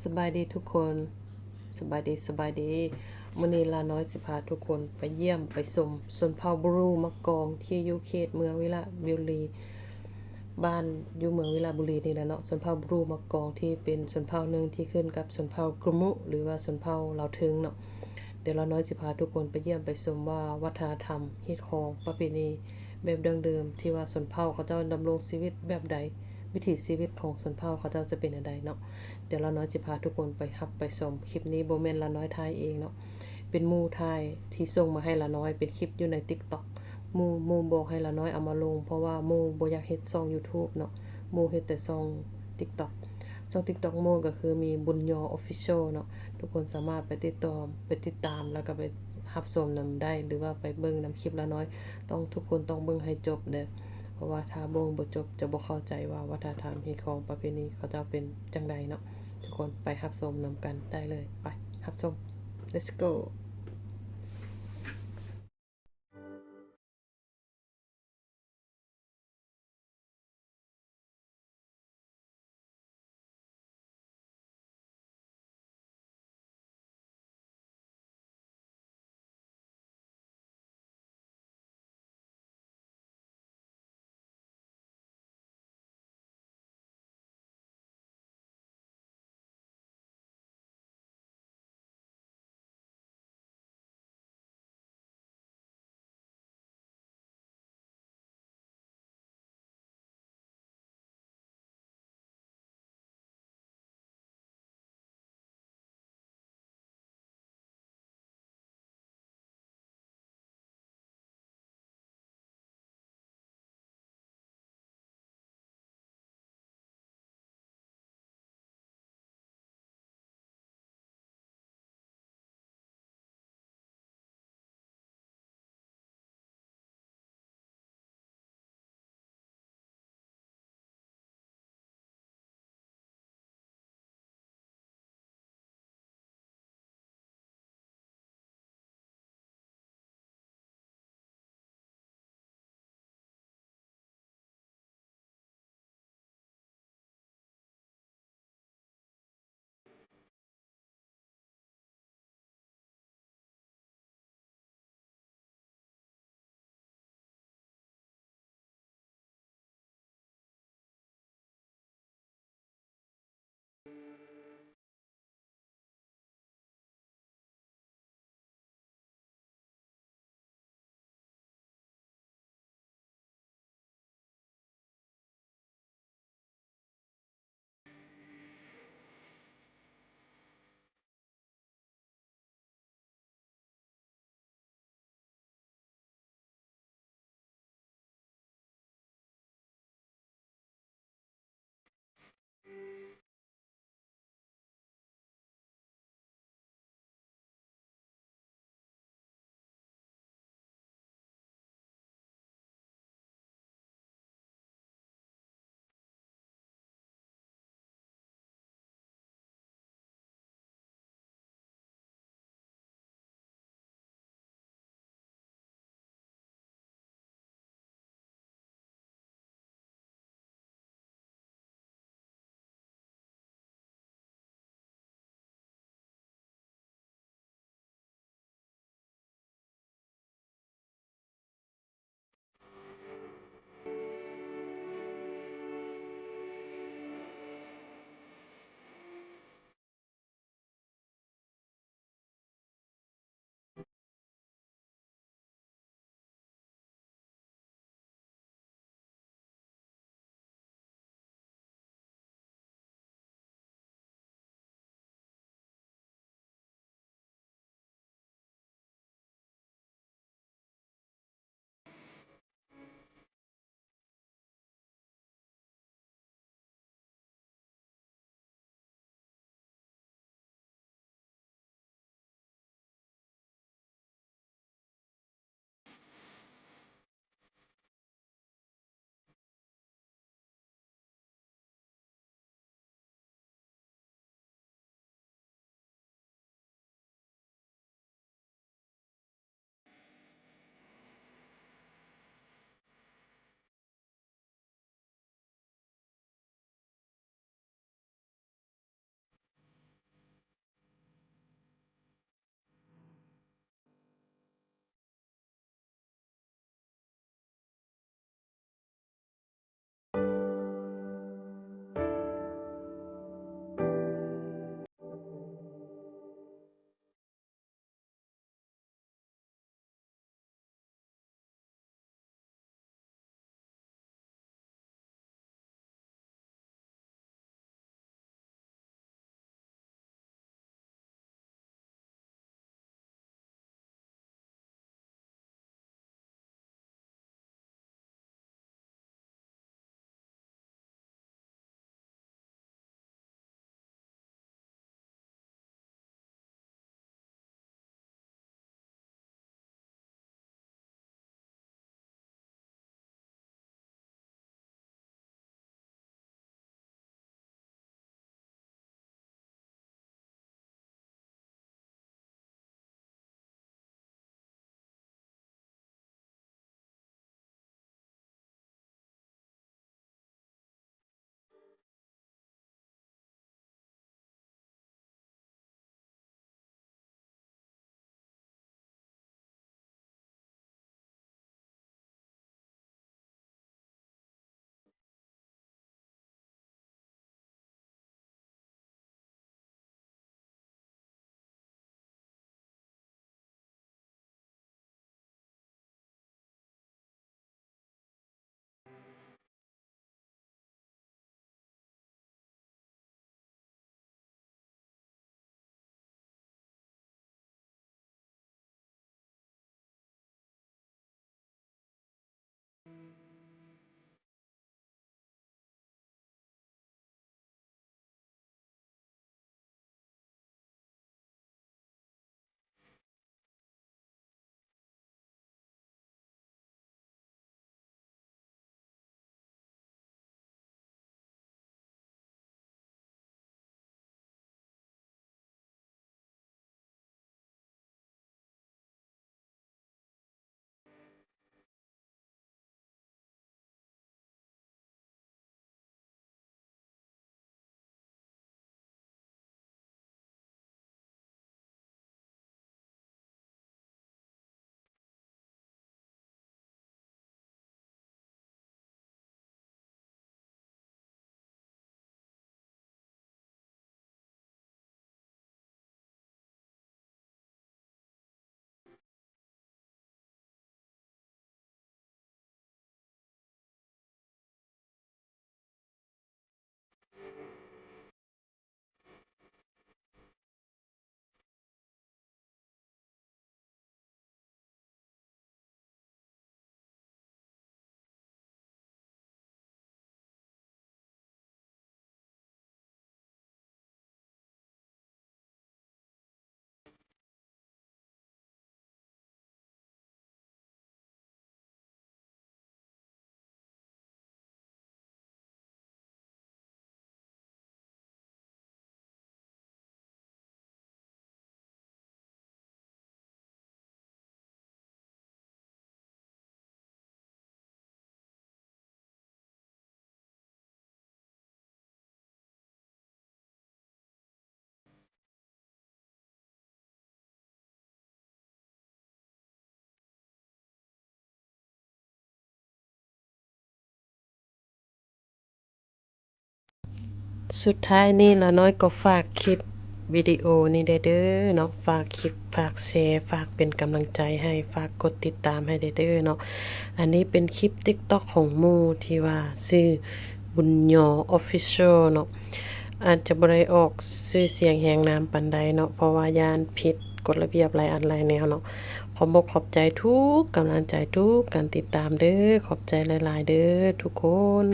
ສະບາຍດີທຸກຄົນ ສະບາຍດີ ສະບາຍດີ. ມື້ນີ້ລານ້ອຍຊິພາທຸກຄົນໄປຢ້ຽມໄປຊົມຊົນເຜົ່າບຣູມະກອງ ທີ່ຢູ່ເຂດເມືອງວິລະບູລີ ບ້ານຢູ່ເມືອງວິລະບູລີນີ້ແຫຼະເນາະ. ຊົນເຜົ່າບຣູມະກອງ ທີ່ເປັນຊົນເຜົ່າໜຶ່ງທີ່ຂຶ້ນກັບຊົນເຜົ່າກຣະມຸ ຫຼືວ່າຊົນເຜົ່າລາວເທິງເນາະ. ດຽວລານ້ອຍຊິພາທຸກຄົນໄປຢ້ຽມໄປຊົມວ່າວັດທະນະທຳ, ຮີດຄອງ, ປະເພນີແບບດັ້ງເດີມ ທີ່ວ່າຊົນເຜົ່າເຂົາເຈົ້າດຳລົງຊີວິດແບບໃດ, ວິຖີຊີວິດຂອງຊົນເຜົ່າເຂົາເຈົ້າຈະເປັນແນວໃດເນາະ. ດຽວລານ້ອຍຊິພາທຸກຄົນໄປຮັບໄປຊົມ. ຄລິບນີ້ບໍ່ແມ່ນລານ້ອຍຖ່າຍເອງເນາະ, ເປັນໝູ່ຖ່າຍທີ່ສົ່ງມາໃຫ້ລານ້ອຍ ເປັນຄລິບຢູ່ໃນຕິກຕັອກ. ໝູ່ ໝູ່ບອກໃຫ້ລານ້ອຍເອົາມາລົງ ເພາະວ່າໝູ່ບໍ່ຢາກເຮັດຊ່ອງຢູທູບເນາະ, ໝູ່ເຮັດແຕ່ຊ່ອງຕິກຕັອກ. ຊ່ອງຕິກຕັອກໝູ່ກໍຄືມີບຸນຍໍ Official ເນາະ. ທຸກຄົນສາມາດໄປຕິດຕໍ່ ໄປຕິດຕາມ ແລ້ວກໍໄປຮັບຊົມນຳໄດ້ ຫຼືວ່າໄປເບິ່ງນຳຄລິບລານ້ອຍ. ຕ້ອງ ທຸກຄົນຕ້ອງເບິ່ງໃຫ້ຈົບເດີ້ ເພາະວ່າຖ້າເບິ່ງບໍ່ຈົບຈະບໍ່ເຂົ້າໃຈວ່າວັດທະນະທຳ, ຮີດຄອງ, ປະເພນີເຂົາເຈົ້າເປັນຈັ່ງໃດເນາະ. ທຸກຄົນໄປຮັບຊົມນຳກັນໄດ້ເລີຍ. ໄປຮັບຊົມ Let's go. ສຸດທ້າຍນີ້ລານ້ອຍກໍຝາກຄລິບວິດີໂອນີ້ແດ່ເດີເນາະ, ຝາກຄລິບ ຝາກແຊ ຝາກເປັນກຳລັງໃຈໃຫ້, ຝາກກົດຕິດຕາມໃຫ້ແດ່ເດີເນາະ. ອັນນີ້ເປັນຄລິບ TikTok ຂອງໝູ່ທີ່ວ່າຊື່ບຸນຍໍ Official ເນາະ. ອາດຈະບໍ່ໄດ້ອອກຊື່ສຽງແຮງນາມປານໃດເນາະ ເພາະວ່າຢ້ານຜິດກົດລະບຽບຫຼາຍອັນຫຼາຍແນວເນາະ. ຂອບອົກຂອບໃຈທຸກກຳລັງໃຈ ທຸກການຕິດຕາມເດີ. ຂອບໃຈຫຼາຍໆເດີທຸກຄົນ.